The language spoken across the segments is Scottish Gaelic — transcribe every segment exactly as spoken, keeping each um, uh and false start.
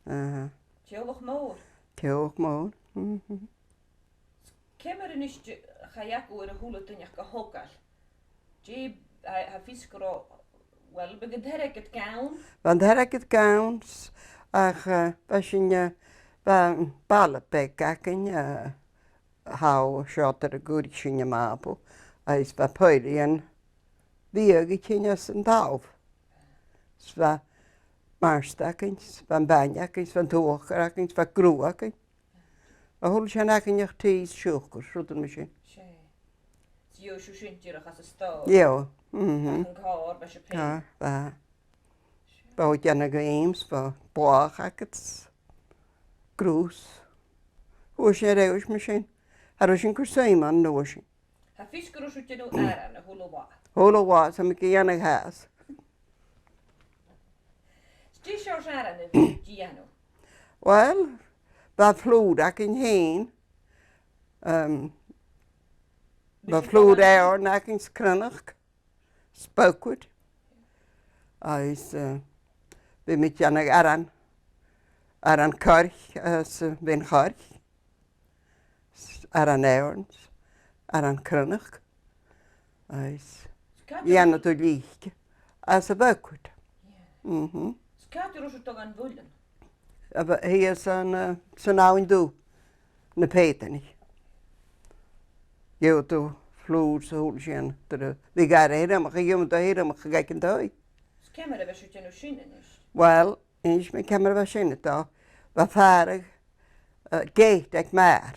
Aha. Teaghlach mòr. Teaghlach mòr. Mhm. Ciamar a-nis, cha gheibheadh a h-uile duine ach a thogail. Dè, tha, tha fios gun robh, well, bha an t-airgead gann. Bha an t-airgead gann, ach, eh, bha sinn, eh, bha baile beag againn, eh, thall an seo air an cuireadh sinn a-mach, agus bha pàirt dhen bhiadh a' tighinn às an talamh. 'S bha mart againn, 's bha bainne againn, 's bha an t-uachdar againn, 's bha gruth againn. A h-uile sìon againn ach tì is siùcar, 's rudan mar sin. 'S e. Gheibheadh sibh sin dìreach às an stòr. Gheibheadh, mhm. Ach an còrr, bha sibh fhèin. Tha, bha. Bha thu a' dèanamh gheams, bha blàthachadh, gruth. Fhuair sinn air adhart mar sin. Cha robh sinn a' cur suim ann an uair sin. Tha fios gun robh sibh a' dèanamh aran a h-uile là. A h-uile là, 's tha mi ga dhèanamh fhathast. 'S dè seòrsa aran a bha sibh a' dèanamh? Well, bha flùr againn fhèin. Em, bha flùr eòrna againn 's cruithneachd, 's buckwheat. Agus, eh, bha mi a' dèanamh aran, aran coirce, eh, 's, eh, bhinn-choirce. 'S aran eòrna, 's aran cruithneachd. Agus dhèanadh tu leac às a' bhuckwheat. Yeah. Mhm. 'S càit an robh sibh a' dol dhan mhuileann? A bha, shìos an, eh, san Abhainn Dubh, na Pèiteanaich. Gheibheadh tu flùr 's a h-uile sìon, dar a bhiodh aran Hiormachd, gheibheadh tu Hiormachd aig an taigh. 'S ciamar a bha sibh a' dèanamh sin a-nis? Well, innis mi ciamar a bha sin a' dol. Bha fàradh, eh, geata aig m' athair.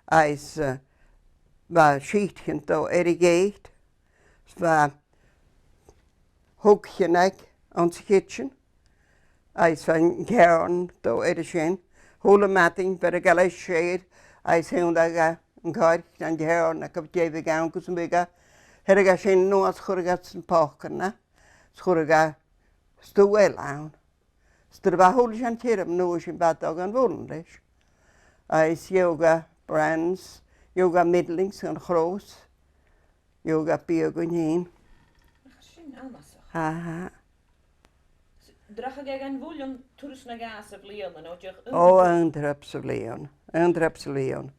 Agus, eh, bha sìthean dha air a' gheata, 's bha thuigsean aige anns a' chidsin, agus bha an ceàrn dha air a sin. A h-uile madainn bheireadh e leis sèithear, agus thionndaidheadh e an coirce, an ceàrn, agus dè bhiodh ann gus am biodh e, theireadh e sin a-nuas 's chuireadh e san poca, 's chuireadh e stuth eile ann. 'S dar a bha a h-uile sìon tioram an uair sin, bha e a' dol dhan mhuileann leis. Agus gheibheadh e brands, gheibheadh e middlings dhan chrodh, gheibheadh e biadh dhuinn fhìn. Ach, sin annasach. Aha. An rachadh e dhan mhuileann turas no dhà sa bhliadhna, no dìreach aon... Ò, aon trup sa bhliadhna. Aon trup sa bhliadhna.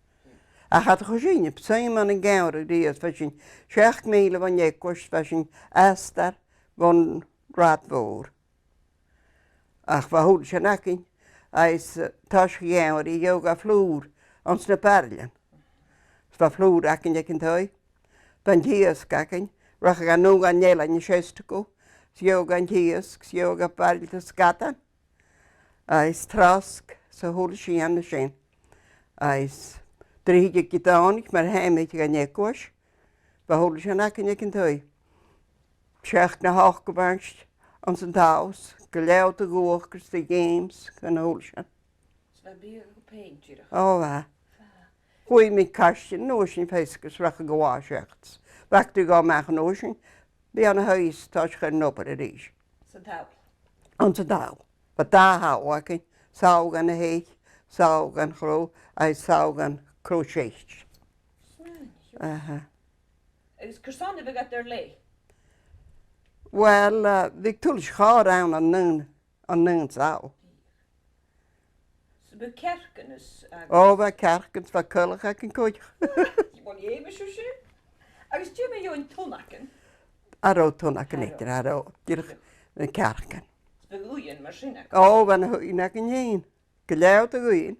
Ach cha do chuir sinn suim ann an geamhradh riamh, bha sinn seachd mìle bhon eaglais, bha sinn astar bhon rathad mhòr. Ach bha a h-uile sìon againn, agus, eh, toiseach a' gheamhraidh gheibheadh e flùr anns na baraillean. 'S bha flùr againn aig an taigh. Bha an t-iasg againn, rachadh e a-null dhan eilean a' seasamh, 's gheibheadh e an t-iasg, 's gheibheadh e baraille de sgadan, agus trosg, 's a h-uile sìon mar sin. Agus dar a thigeadh Didòmhnaich, mar a thàinig e dhan eaglais, bha a h-uile sìon againn aig an taigh. Seachd no h-ochd a bhith anns an talamh, gu leòr de dh'uachdar 's de ghems, gun a h-uile sìon. 'S bha biadh agaibh fhèin dìreach? Ò, bha. Bha. Chuireadh mi cairtean an uair sin feasgar 's rachadh gu bhàthadh seachad. Bha thu a' dol a-mach an uair sin, bhiodh e na thaigh 's toiseachadh air an obair a-rithist. San t-sabhal? Anns an t-sabhal. Bha dà shabhal againn, sabhal dhan a' thaigh, sabhal dhan chrodh, agus sabhal dhan chrodh seist. Aha. Agus carson a bhiodh iad air leth? Well, eh, bhiodh tuilleadh chàr ann an aon, an aon sabhal. 'S am biodh cearcan is... Ò, bha cearcan, bha coileach againn cuideachd. Bha mi a' smaoineachadh sin. Agus dè mu dheidhinn tunnagan? Cha robh tunnagan idir, cha robh. Dìreach na cearcan. 'S am biodh uighean mar sin aca? Ò, bha na h-uighean againn fhèin. Gu leòr de dh'uighean.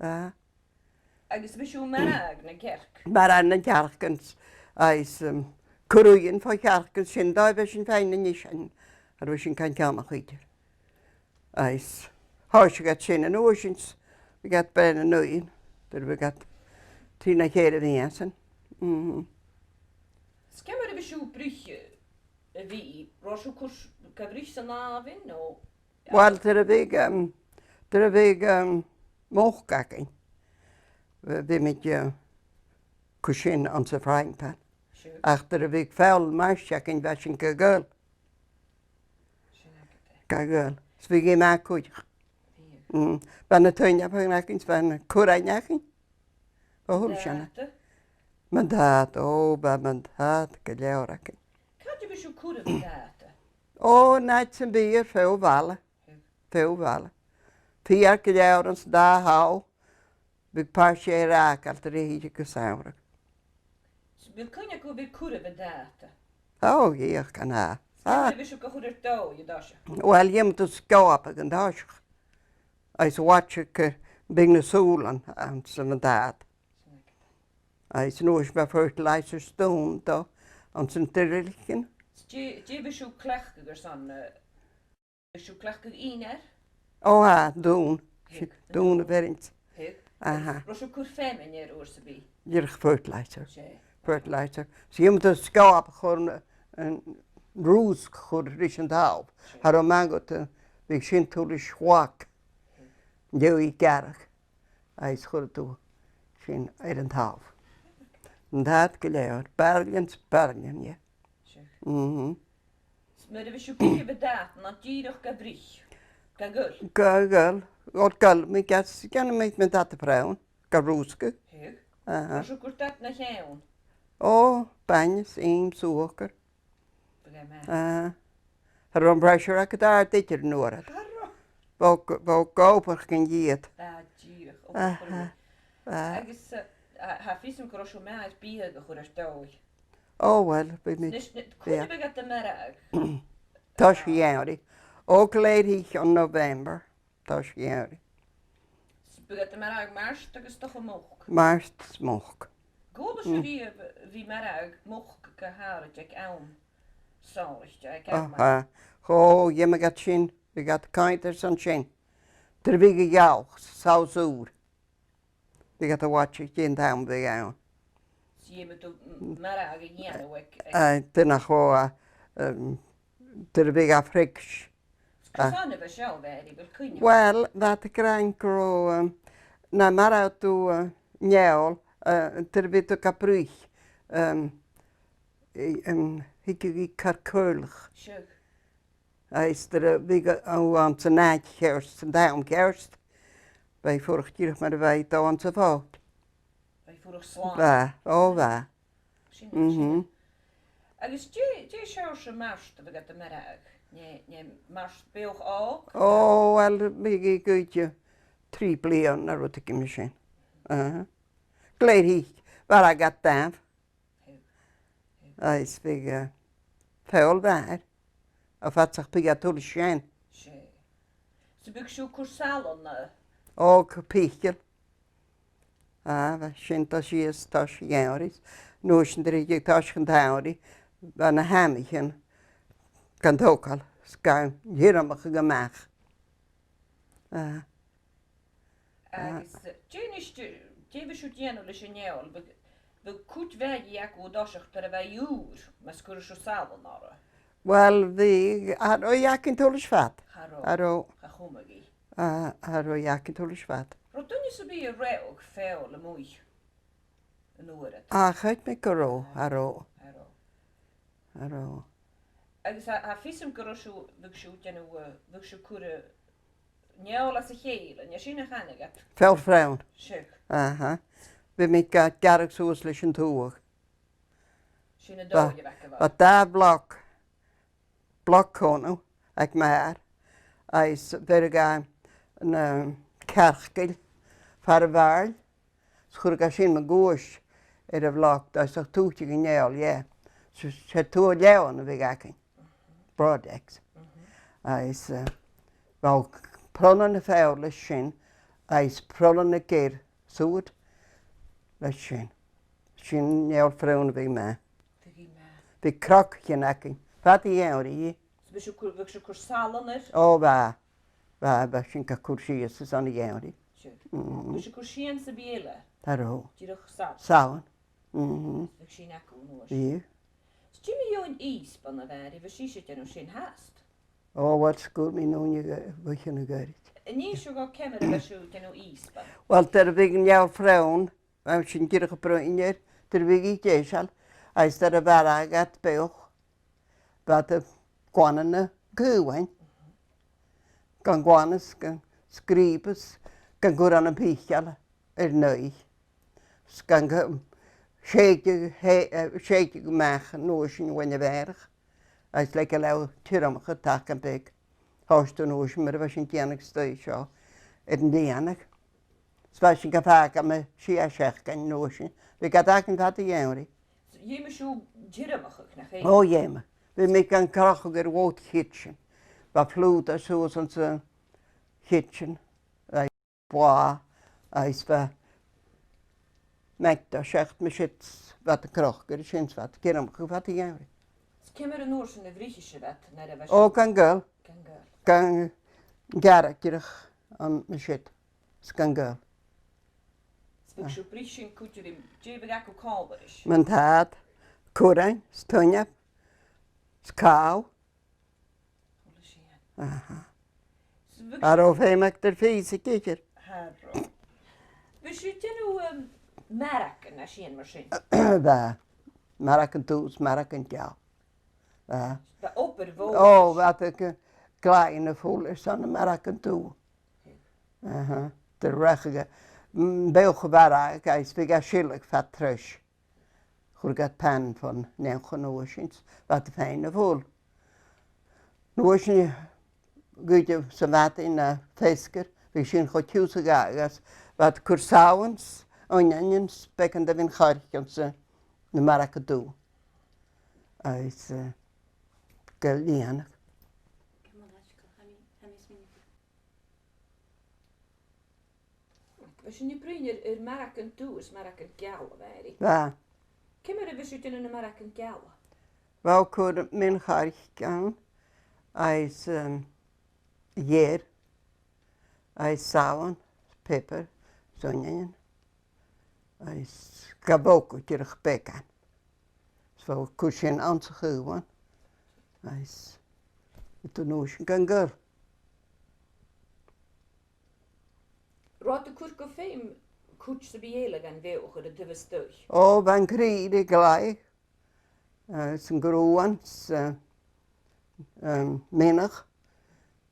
Ah. Agus am biodh sibh a' marbhadh nan cearc? Marbhadh nan cearcan, agus, um, cur uighean fo chearcan, sin dòigh a bha sinn a' faighinn na niseanan, nuair a bha sinn gan ceannach idir. Agus thòisicheadh iad sin an uair sin, bhiodh iad a' breith nan uighean, dar a bhiodh iad trì no ceithir mhìosan. Mhm. 'S ciamar a bhiodh sibh a' bruich a' bhìdh, robh sibh a' cur, ga bhruich san àmhainn, no? Well, dar a bhiodh, um, dar a bhiodh, um, muc againn, bha, bhiodh mi, uh, a' cur sin anns a' frying pan. Sure. Ach dar a bhiodh feòil mairt againn, bha sin ga ghoil. Sin agad e. Ga ghoil. 'S bhiodh e math cuideachd. Bhiodh. Mm. Bha na tuineapan againn, 's bha na curranan againn. Bha a h-uile sìon. Buntàta? Buntàta, ò, bha buntàta gu leòr againn. Càit am biodh sibh a' cur am buntàta? Ò, an àite sam bith air feadh a' bhaile. feadh bhaile. Feur gu leòr anns an dà thaobh, bhiodh pàirt dheth air fhàgail, a' ruith gu samhradh. Bheil cuimhne agaibh a bhith a' cur a' bhuntàta? Ò, dhìreach gun a. Ciamar a bhiodh sibh ga chur air dòigh an toiseach? Uill, dh'fheumadh tu sgòbadh an toiseach. Agus a' watchadh gum biodh na sùilean anns a' bhuntàta. Agus an uair sin bha fertilizer, stone, dha, anns an t-sìthean. Dè, dè bhiodh sibh a' cleachdadh airson, eh, bhiodh sibh a' cleachdadh ìnear? Ò, tha, dùn. Thig. Dùn a bh' oirnn. Thig. Aha. An robh sibh a' cur feamainn air uair sam bith? Dìreach fertilizer. 'S e. Fertilizer. 'S dh'fheumadh tu sgòbadh a chur, an, an rùsg a chur ris an talamh. 'S e. Cha robh math dhut, bhiodh sin tuilleadh shuaimh. Thig. An dèidh a' ghearradh. Agus chuireadh tu sin air an talamh. An t-àite gu lèir, barailean 's barailean, yeah. Sure. Mhm. 'S mar a bhiodh sibh a' cur a' bhuntàta, no dìreach ga bhruich? Ga ghoil? Ga ghoil. Ò, ghoil, mi gas, gan mi, mi dad a' phronn, ga rùsgadh. Thig. Aha. An robh sibh a' cur dad na cheann? Ò, bainne 's ìm, suacar. Bha e math. Ah. Cha robh am pressure agad air idir an uair ud. Cha robh. Bha, bha gobharach an iad. Ah, dìreach. Ò, aha. Ah. Agus, eh, a, tha fios agam gun robh sibh math air biadh a chur air dòigh. Ò, uill, bha mi. Nis, ni, cuin a bhiodh iad a' marbhadh? Toiseach Eanáir. Ò, glè thric ann an November. Toiseach Eanáir. 'S bhiodh iad a' marbhadh Màrt agus dòcha Muc? Màrt 's Muc. An cuala sibh riamh a bhith a' marbhadh muc gu h-àraid aig àm sònraichte, aig àm? Aha. Ò, dh'fheumadh iad sin, bhiodh iad a' coimhead airson sin. Nuair a bhiodh a' ghealach, solas ùr. Bhiodh iad a' watchadh dè an t-àm a bhiodh ann. 'S dh'fheumadh tu m-, marbhadh a dhèanamh aig, aig... Eh, dè nach robh, eh, em, nuair a bhiodh e freagairt. 'S carson a bha seo, a Mhàiri, a bheil cuimhne? Uill, bha iad ag ràdh gun robh, em, nam marbhadh tu, eh, neul, eh, nuair a bhiodh tu ga bruich, em, i-, em, thigeadh i car caorach. Sure. Agus nuair a bhiodh thu anns an àite cheart, san t-àm cheart, bha i a' fuireach dìreach mar a bha i dha anns a' bhòt. Bha i a' fuireach slàn. Bha, ò bha. Sin, sin. Mhm. Agus dè, dè seòrsa mart a bhiodh iad a' marbhadh? An e, an e mart beathach òg? Ò, uill, bhiodh i gu trì bliadhna no rudeigin mar sin. Aha. Glè thric, mharbhadh iad damh. Agus bhiodh, eh, feòil mhath air. Am faca sibh pìos tuilleadh sin? 'S e. 'S am biodh sibh a' cur salann, eh? Ò, gu picil. Ah, bha sin dha sìos, toiseach Eanáir. An uair sin, an dèidh toiseach an t-Samhraidh, bha na h-amaichean gan togail, 's gan tiormachadh a-mach. Ah. Agus, eh, dè a-nis, dè, dè bhiodh sibh a' dèanamh leis an fheòil? Bhiodh, bhiodh cuid mhath agaibh an toiseach nuair a bha i ùr, mus cuireadh sibh salann oirre. Uill, bhiodh, cha robh i againn tuilleadh 's fada. Cha robh. Cha robh. Cha chumadh i. Ah, cha robh i againn tuilleadh 's fada. An robh duine sam bith a' reothadh feòil a-muigh an uair ud? Ah, chreid mi gun robh, cha robh. Cha robh. Cha robh. Agus tha, tha fios agam gun robh sibh, bhiodh sibh a' dèanamh, eh, bhiodh sibh a' cur, eh, an fheòil às a chèile, an e sin a chanadh iad? Feòil phronn. Seadh. Aha. Bhiodh mi ga gearradh suas leis an tuagh. Sin an dòigh a bh' agaibh. Bha dà bhloc, bloc còmhnaidh aig m' athair, agus bheireadh e na cearcaill far a' bhàrr, 's chuireadh e sin mun cuairt air a' bhloc, agus tuiteadh an fheòil dheth. 'S e, 's e tuagh leathann a bhiodh againn. Broadex. Mhm. Agus, eh, bha pronnan na feòil leis sin, agus pronnan na geir suas leis sin. Sin an fheòil phronn a bhiodh math. Bhiodh i math. Bhiodh crogaichean againn. Fad Eanáir. 'S am biodh sibh a' cur, bhiodh sibh a' cur salann air? Ò, bha. Bha, bha sin ga cur sìos airson Eanáir. Seadh. Mm. Am biodh sibh a' cur sìon sam bith eile? Cha robh. Dìreach salann? Salann. Mhm. Bhiodh sin agaibh an uair sin. Bhiodh. 'S dè mu dheidhinn ìsbean, a Mhàiri, bha sibhse a' dèanamh sin fhathast? Ò, uill, 's cuireadh mi an ùine bhuaithe na goirid. An innis sibh dhomh ciamar a bha sibh a' dèanamh ìsbean? Uill, nuair a bhiodh an fheòil phronn, bha sinn dìreach a' bruidhinn air, nuair a bhiodh i deiseil, agus nuair a mharbhadh iad beothach, bha iad a' glanadh na cùbhain. Gan glanadh 's gan sgrìobadh 's gan cur ann am picil air an aghaidh. 'S gan, gan sèideadh, eh, sèideadh a-mach an uair sin bhon a' mhàireach. Agus leigeil leotha tiormachadh tacan beag. boireannaich an uair sin, mar a bha sinn a' dèanamh a-staigh seo, air an lìonadh. Is bha sinn ga fàgail mu shia seachdainean an uair sin. Bha iad againn fad a' gheamhraidh. Dh'fheumadh sibh tiormachadh, nach fheumadh? Ò, dh'fheumadh. Bha mi gan crochadh air a' bhòt kitchen. Bha flùr suas anns a' kitchen. Bha blàth, agus bha mi a' dol seachad mu siud, bha iad a' crochadh air sin, bha iad a' tiormachadh fad a' gheamhraidh. Is ciamar an uair sin a bhruicheadh sibh iad nuair a bha sibh... Ò, gan goil. Gan goil. Gan gearradh dìreach ann mu siud. Is gan goil. Is bhiodh sibh a' bruich sin cuideachd, dè bhiodh agaibh còmhla ris? Mun t-ad, curran, is tuineap, is càl. Aha. Cha robh feum aca air fìos a dhìth. Cha robh. Bha sibh a' dèanamh, um, maragan is sìon mar sin? Bha. Maragan dubh is maragan geal. Bha. Bha obair mhòr. Ò, bha iad a' glèidheadh na fuil airson na maragan dubh. Aha. Dè rachadh, mm, beothach a bharrachd, agus bhiodh e a' sileadh fad treis. Chuireadh iad pan fon neach an uair sin, bha iad a' faighinn na fuil. An uair sin, goideadh sa mhadainn no feasgar, bhiodh sin cho tiugh 's a ghabhadh, agus bha iad a' cur salann, uinneanan, is beagan de mhin-choirce anns na maragan dubh. Agus, eh, ga lìonadh. Bha sinn a' bruidhinn air, air maragan dubh is maragan geal, a Mhàiri. Bha. Ciamar a bha sibh a' dèanamh na maragan geal? Bha, cur min-choirce ann, agus, um, geur, agus salann, pepper, is uinneanan, agus ga bhogadh dìreach beagan. Is bha cur sin anns a' chùbhan. Agus an uair sin gan goil. An robh iad a' cur gu feum cuid sam bith eile dhen bheothach air an taobh a-staigh? Ò, bha an crìoch ri ghlaodh, eh, is an gruan, is, eh, em, mionach,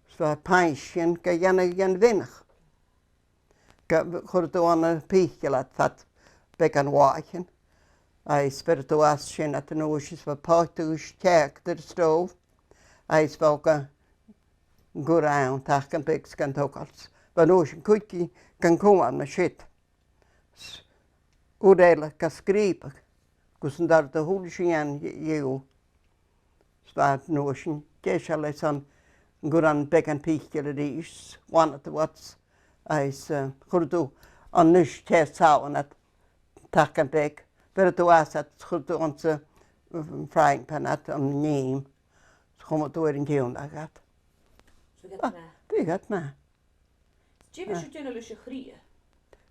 is bha painnt sin ga dhèanamh dhen mhionach. Ga, chuireadh tu ann am pìceal iad fad beagan làithean. Agus bheireadh tu às sin iad an uair sin, is bha poit agus teac air an stove. Agus bha ga cur ann, tacan beag 's gan togail. Bha an uair sin cuideigin gan cumail na siud. 'S uair eile ga sgrìobadh, gus an toireadh tu a h-uile sìon dhiubh. 'S bha an uair sin deiseil airson cur ann beagan pìceal a-rithist, bhanaidh tu iad, agus, eh, chuireadh tu an uisge salann iad, tacan beag, bheireadh tu às iad, chuireadh tu anns a', mm, frying pan iad, an ìm, 's chumadh tu air an tionndadh iad. Bhiodh iad math. Bhiodh iad math. Dè bhiodh sibh a' dèanamh leis a' chridhe?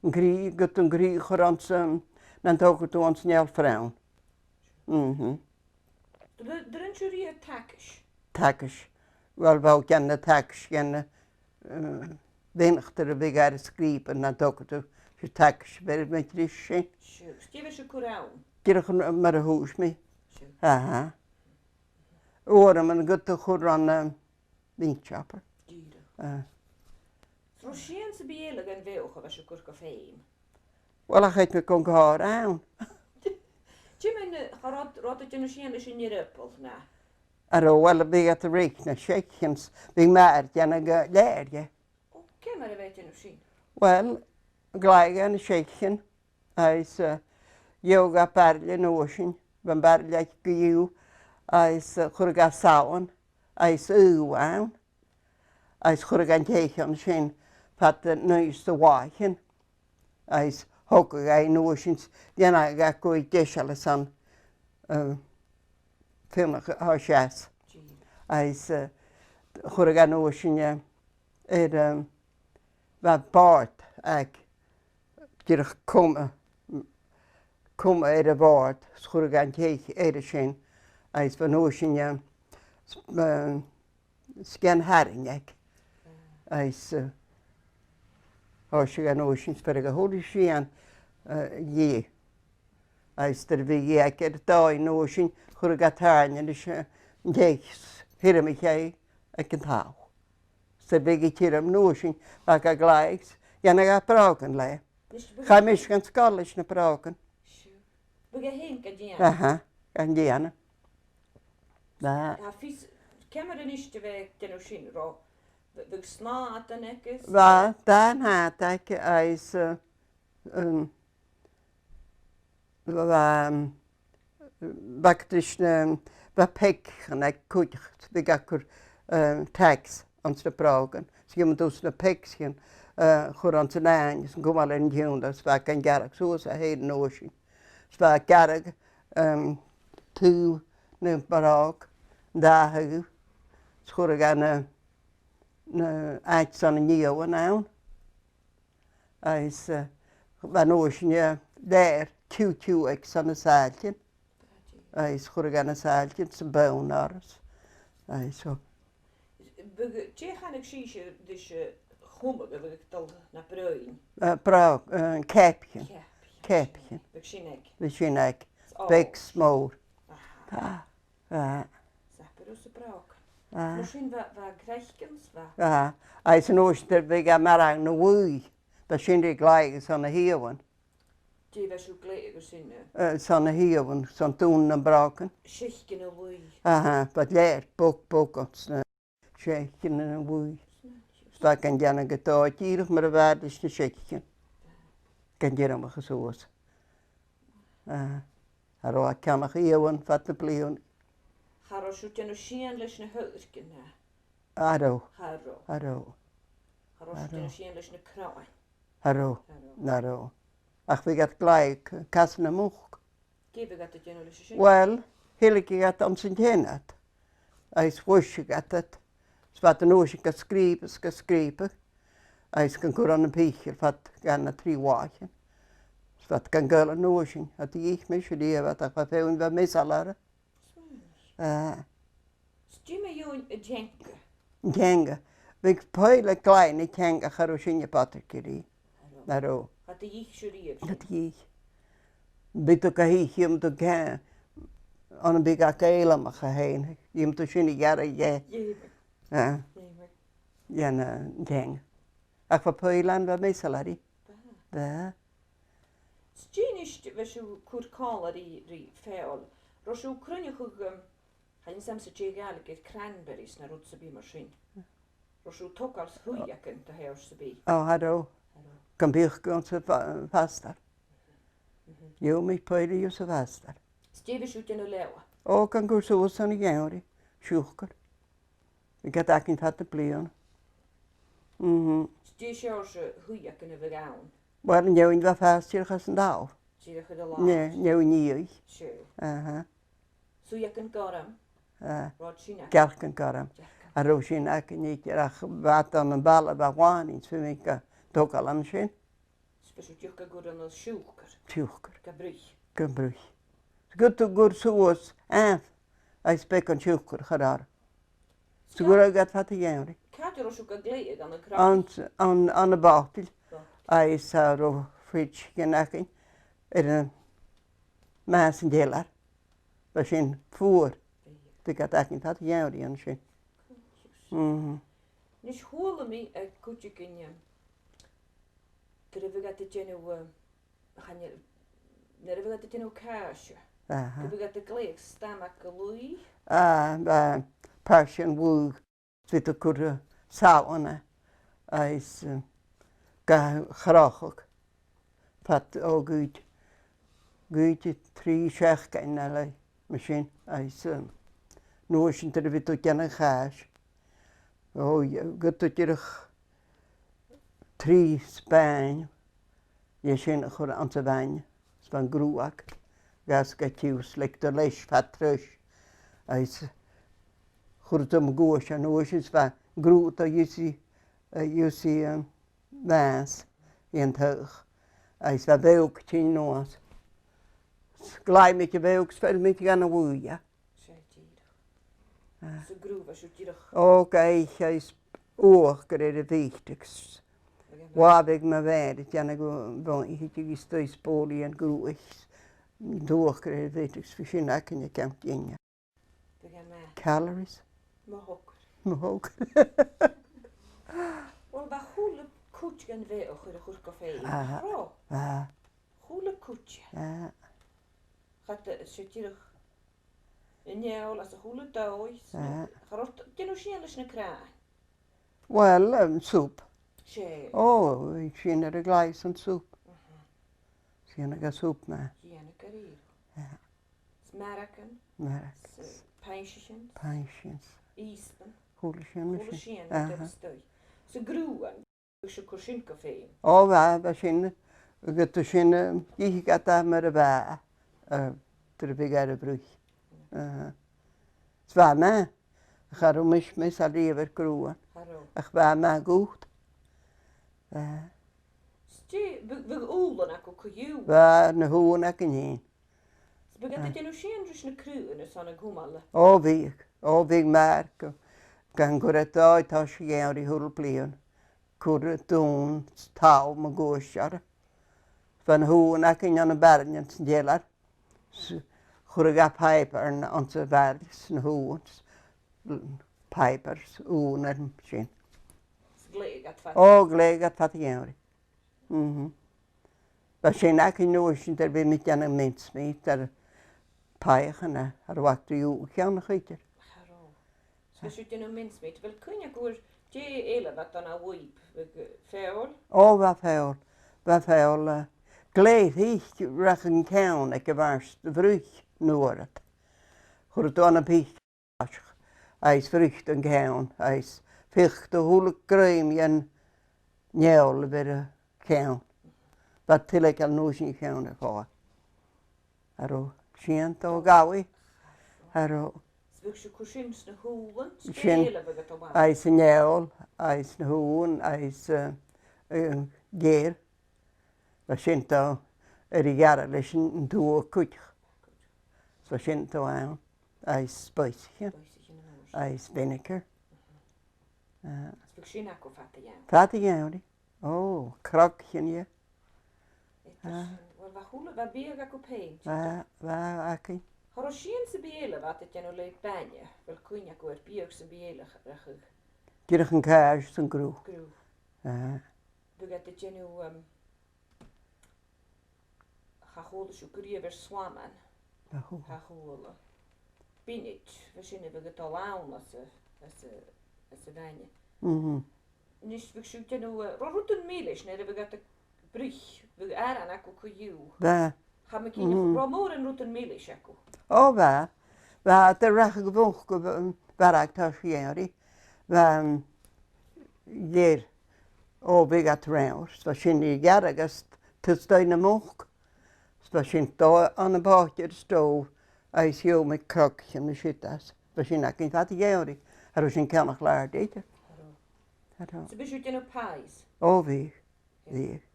An crìoch, gus an crìoch a chur anns, um, nan togradh tu anns an fheòil bhroinn. Mhm. An do, an do rinn sibh riamh tacais? Tacais. Uill, bha iad a' dèanamh tacais, dèanamh, um, mhionach, nuair a bhiodh e air a sgrìobadh nan togradh tu, 's e tacais a bheireamaid ris sin. Sure. Dè bhiodh sibh a' cur ann? Dìreach mar a thuirt mi. Sure. Aha. Uaireannan gun do chur ann, um, Meat chopper. Dìreach. Ah. An robh sìon sam bith eile dhen bheothach a bha sibh a' cur gu feum? Uill, ach chaidh mi gun còrr ann. Dè mu dheidhinn, eh, cha robh, robh iad a' dèanamh sìon leis an earball, no? An robh, uill, bhiodh iad a' reic na seicean, bhiodh m' athair a' dèanamh, eh, lèirghe. Ò, ciamar a bha e a' dèanamh sin? Uill, ghlaodh e na seicean, agus, eh, gheibheadh e baraille an uair sin, bha am baraille aige gu, agus, eh, chuireadh e salann, agus ugh ann, agus chuireadh e an t-eich ann sin fad, eh, naoi 's a dhà làithean, agus thogadh e an uair sin, dhèanadh e gu deiseil airson, eh, fionnadh a thoirt às. Agus, eh, chuireadh e an uair sin, eh, air, eh, bha bòrd aige, dìreach cuma, cuma air a' bhòrd, 's chuireadh e an t-eich air sin, agus bha an uair sin, eh, s-, eh, sgian tharraing aige. Agus, eh, thòisicheadh e an uair sin, 's bheireadh e a h-uile sìon, eh, dhith. Agus nuair a bhiodh e aig an dòigh an uair sin, chuireadh e tàirnean leis, eh, an t-eich, thiormaicheadh e aig an talamh. 'S nuair a bhiodh e tioram an uair sin, bhiodh e ga ghlaodh, dhèanadh e brògan leatha. Chaidh mise dhan sgoil leis na brògan. Sure. Bhiodh e fhèin gan dèanamh? Aha, gan dèanamh. Bha. Tha fios, ciamar a-nis a bha e a' dèanamh sin, an robh, Bha snàthan aige? Bha, dà shnàth aige agus, eh, um, bha, um, bha aige ris na, bha peigsean aige cuideachd, bhiodh e a' cur, eh, tags anns na brògan. 'S dh'fheumadh tu na peigsean, eh, a chur anns an àithne, 's an cumail air an tionndadh, 's bha e gan gearradh suas a h-aon uair sin. 'S bha e a' gearradh, um, taobh na bròg, an dà thaobh, 's chuireadh e na, na àite-san an iomhain ann. Agus, eh, bha an uair sin, eh, lear tiugh tiugh aige son na sàiltean. Agus chuireadh e na sàiltean 's am bonn orra. Agus so. Bhiodh, dè chanadh sibhse ris a' chumadh a bhiodh a' dol na broinn? Eh, brò-, eh, ceapaichean. Ceapaichean. Ceapaichean. Bhiodh sin aige. Bhiodh sin aige. Beag 's mòr. Aha. Ah. Ah. Sabair thusa bròg. Ah. Mar sin bha, bha craiceann 's bha. Ah. Agus an uair sin bhiodh e mar ann na bhuidhe. Bha sin ri glaodhadh son na h-iomhain. Dè bha sibh a' glaodhadh air sin, eh? Eh, son na h-iomhain, son dùn nam brògan. Seicean a' bhuidhe. Aha, bha lear bog bog anns na seicean a' bhuidhe. 'S bha e gan dèanamh gu dòigheil, dìreach mar a bha e leis na seicean. Gan dìreach a-mach is suas. Ah, cha robh e a' ceannach iomhain fad na bliadhna. Cha robh sibh a' dèanamh sìon leis na h-adhaircean, eh? Cha robh. Cha robh. Cha robh. Cha robh sibh a' dèanamh sìon leis na cnothan? Cha robh. Cha robh. Cha robh. Ach bhiodh iad a' glaodhadh casan a' muc. Dè bhiodh iad a' dèanamh leis a sin? Uill, thilgeadh iad anns an teine iad. Agus bhruiseadh iad iad. 'S bha iad an uair sin ga sgrìobadh 's ga sgrìobadh. Agus gan cur ann am pìchear fad gu na trì làithean. 'S bha iad gan gabhail an uair sin. Cha do dh'ith mise riamh iad ach bha feadhainn a bha measail orra. Eh. 'S dè mu dheidhinn an teanga? An teanga. Bhiodh poidhle a' glaodh na teanga, cha robh sinne bodraichte ri. Cha robh. Cha do dh'ith sibh riamh sin? Cha do dh'ith. Bhiodh tu ga ithe, dh'fheumadh tu ga, ann am biodh e ga èileamachadh fhèin. Dh'fheumadh tu sin a ghearradh dheth. Dh'fheumadh. Eh. Dh'fheumadh. Dhen an teanga. Ach bha poidhle ann a bha measail oirre. Bha. Bha. 'S dè a-nis, bha sibh a' cur còmhla ri, ri feòil. Robh sibh a' cruinneachadh, um, chan eil fhios agamsa dè a' Ghàidhlig air cranberries no rud sam bith mar sin. Robh sibh a' togail shuidheagan de sheòrsa sam bith? Ò, cha robh. Cha robh. Gum biodh gu anns a' pha-, phastar. Mhm. Gheibh mi poidhle dhiubh sa phastar. 'S dè bha sibh a' dèanamh leotha? Ò, gan cur suas ann an geamhradh. Siùcar. Bhiodh iad againn fad na bliadhna. Mhm. 'S dè seòrsa shuidheagan a bhiodh ann? Uill, an fheadhainn a bha a' fàs dìreach às an t-sabhal. Dìreach air an làr? An fheadhainn fhiadhaich. Sure. Aha. Suidheagan gorm? Ah. Rud sin a... Gealcan gorm. Gealcan. Cha robh sin againn idir, ach bha iad ann am baile a bha làn, is bha mi ga togail an sin. 'S bha sibh dìreach ga cur ann an siùcar? Siùcar. Ga bruich? Ga bruich. Gus an do chuir suas, eh, agus beagan siùcair a chur oirre. 'S gun cuireadh iad fad a' gheamhraidh. Càit an robh sibh ga gleidheadh, ann an cnoc? Ann, ann, ann am botail. Botail. Agus, eh, robh fridge againn air a' mheas an t-seilear. Bha sin fuar. Bha. Bhiodh iad againn fad a' gheamhraidh an sin. Cool. Mhm. A-nis, chuala mi aig cuideigin, um, gun robh iad a' dèanamh, um, chan eil, nuair a bhiodh iad a' dèanamh càise. Aha. Gum biodh iad a' glaodh stamag an laoigh. Ah, ah, pàirt dhen laoigh. Bhiodh iad a' cur, eh, salann ann, agus, eh, ga chrochadh. Fad, ò, gu, gu trì seachdainean no leithid mar sin, agus, eh, an uair sin, nuair a bhiodh tu a' dèanamh a' chàis, ò, gheibheadh tu dìreach trì spàin, dheth sin a chur anns a' bhainne, 's bha an gruag, dh'fhàs e gu tiugh, 's leig thu leis fad treis, agus chuireadh tu mun cuairt an uair sin, 's bha an gruag a' dol a dh'ionnsaigh, a dh'ionnsaigh, um, màs dhen taghadh, agus bha am bodhar a' tighinn a-nuas. 'S ghlaodh mi a' bhodhar, 's fhuair mi dhan a' bhuidhe. 'S e dìreach. Ah. 'S an gruag, bha sibh dìreach... Ò, gheibheadh e is uachdar air a' bhiotaig. Bha mo mhàthair a' dèanamh gu bhith, thigeadh i a-staigh is bòlaidh an gruaig. Uachdar air a' bhiotaig, bha sin againn aig an teine. Bha e math. Calories. Mo thogair. Mo thogair. Uill, bha a h-uile cuid dhen bheathach air a chur gu feum. Aha. Robh? Aha. A h-uile cuid. Aha. Cha do, 's e dìreach an fheòil às a h-uile dòigh, 's... Ah. Cha robh, dèanamh sìon leis na cnothan. Uill, an sùp. 'S e. Ò, bha sinn air a ghlèidheadh an sùp. Mhm. Dhèanadh e sùp math. Dhèanadh e gu dearbh. Yeah. 'S maragan. Maragan. 'S, eh, painnseagan. Painnseagan. Ìsbean. Chuala sinn. Chuala sinn, aha. Agus dòigh. 'S an gruan. Bhiodh sibh a' cur sin gu feum? Ò, bha, bha sinn, agus bha sinn, eh, ag ithe gad mar a bha, eh, nuair a bhiodh e air a bhruich. Aha. 'S bha e math, cha robh mise, mise a' lìomhadh gruan. Cha robh. Ach bha e math dhut. Bha. 'S dè, bhiodh, bhiodh ùbhlan agaibh co-dhiù? Bha, na h-uan againn fhìn. 'S am biodh iad a' dèanamh sin ris na craobhan airson a chumail? Ò, bhiodh, ò, bhiodh, mar gu, gun cuireadh iad dòigh, tha seo a' dèanamh ri a h-uile bliadhna. Cuireadh iad dùn, 's tàl mun cuairt orra. Bha na h-uan againn ann am baraillean san t-seilear. 'S chuireadh iad pàipear ann, anns a' bharaille 's na h-uan, 's pàipear 's uan air sin. 'S ghlèidheadh iad fada? Ò, ghlèidheadh iad fada a dhèanamh ri. Mhm. Bha sin againn an uair sin, nuair a bha mi a' dèanamh mincemeat air pàigheadh, air a' bhàta, ò, cheann a chèile. Cha robh. 'S bha sibh a' dèanamh mincemeat, a bheil cuimhne agaibh dè eile a bha dhan a' bhùth, bha feòil? Ò, bha feòil, bha feòil, eh, glè thric, rachadh an ceann aig a' bhàrr 's a' bhruich an uair ud. Chuireadh tu ann am pìc agus bhruich tu an ceann, agus feuch tu a h-uile grèim dhen fheòil a bh' air a' cheann. Bha tuilleadh an uair sin a' cheann air fàil. Cha robh, sìon dha gabhail. Cha robh. 'S bhiodh sibh a' cur sin sna h-uan, 's dè eile a bhiodh iad a' bhàrr? Agus an fheòil, agus na h-uan, agus, eh, eh, geir. Bha sin dha, air a ghearradh leis an, an tuagh cuideachd. Bha sin dha ann, agus spice, spice an uair sin, agus vinegar. Mhm. Eh. 'S bhiodh sin agaibh fad a' gheamhraidh? Fad a' gheamhraidh. Ò, crogaichean, yeah. Eadar sin, uill, bha a h-uile, bha biadh agaibh fhèin. Bha, bha againn. Cha robh sìon sam bith eile a bha iad a' dèanamh le bainne, a bheil cuimhne agaibh air biadh sam bith eile a ch-, a chaidh? Dìreach an càis 's an gruth. Gruth. Ah. Bhiodh iad a' dèanamh, um, cha chuala sibh gu riamh air slaman. Cha chuala. Cha chuala. Binnead, bha sin a bhiodh a' dol ann às a, às a, às a' bhainne. Mhm. A-nis, bhiodh sibh a' dèanamh, eh, robh rudan milis nuair a bhiodh iad a' bruich, bhiodh aran agaibh co-dhiù? Bha. Tha mi cinnteach, mhm, robh mòran rudan milis agaibh? Ò, bha. Bha, de rachadh a' mhuc gu, um, bharrachd, tha seo a' dèanamh ri. Bha, um, geir, ò, bhiodh iad reamhar, 's bha sin a' ghearradh agus tuiteam na muc. 'S bha sin a' dol ann am pòcaid air an stove, agus gheibheadh mi crogaichean is siud às. Bha sin againn fad a' gheamhraidh, cha robh sinn a' ceannach làrd idir. Cha robh. Cha robh. So bha sibh a' dèanamh pies? Ò, bhiodh. Bhiodh.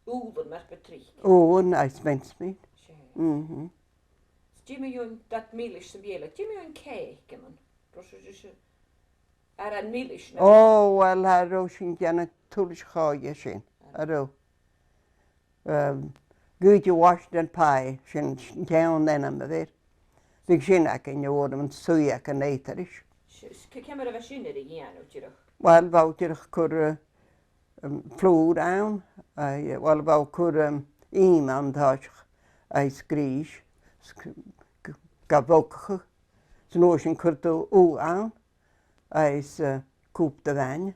Ùbhlan mar bu trice. Ùbhlan agus mincemeat. Seadh. Mhm. 'S dè mu dheidhinn dad milis sam bith eile, dè mu dheidhinn cèic, an robh sibh, sibh, aran milis no? Ò, uill, cha robh sinn a' dèanamh tuilleadh 's a' chòir sin. Cha robh. Ehm, Good Washington pie, sin an t-aon ainm a bh' air. Bhiodh sin againn, a bh' ann an suidheachan eatairis. S-, s-, c-, ciamar a bha sin air a dhèanamh, dìreach? Uill, bha thu dìreach a' cur, eh, um, flùr ann, eh, uill, bha thu a' cur, um, ìm ann an toiseach, agus grìs, s-, g-, g-, ga bhogachadh, 's an uair sin chuir thu ugh ann, agus, eh, cupa de bhainne,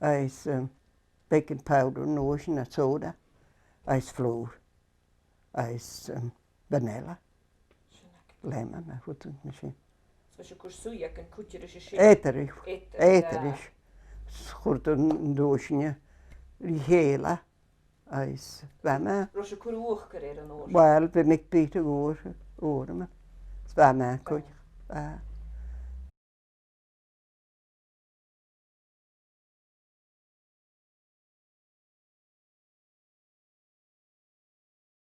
agus, eh, baking powder, an uair sin, no soda, agus flùr. Agus, um, vanilla. Sin agad. Lemon, a chuireadh tu an sin. So, 's e a' cur suidheachan cuide ris an sin. Eatairis. Eatairis. Eatairis. Chuireadh tu an, an duine sin ri chèile. Agus bha e math. An robh sibh a' cur uachdar air an uair sin? Uill, bha mi a' bìdeadh uair, uair, ma. Bha e math cuideachd. Bha.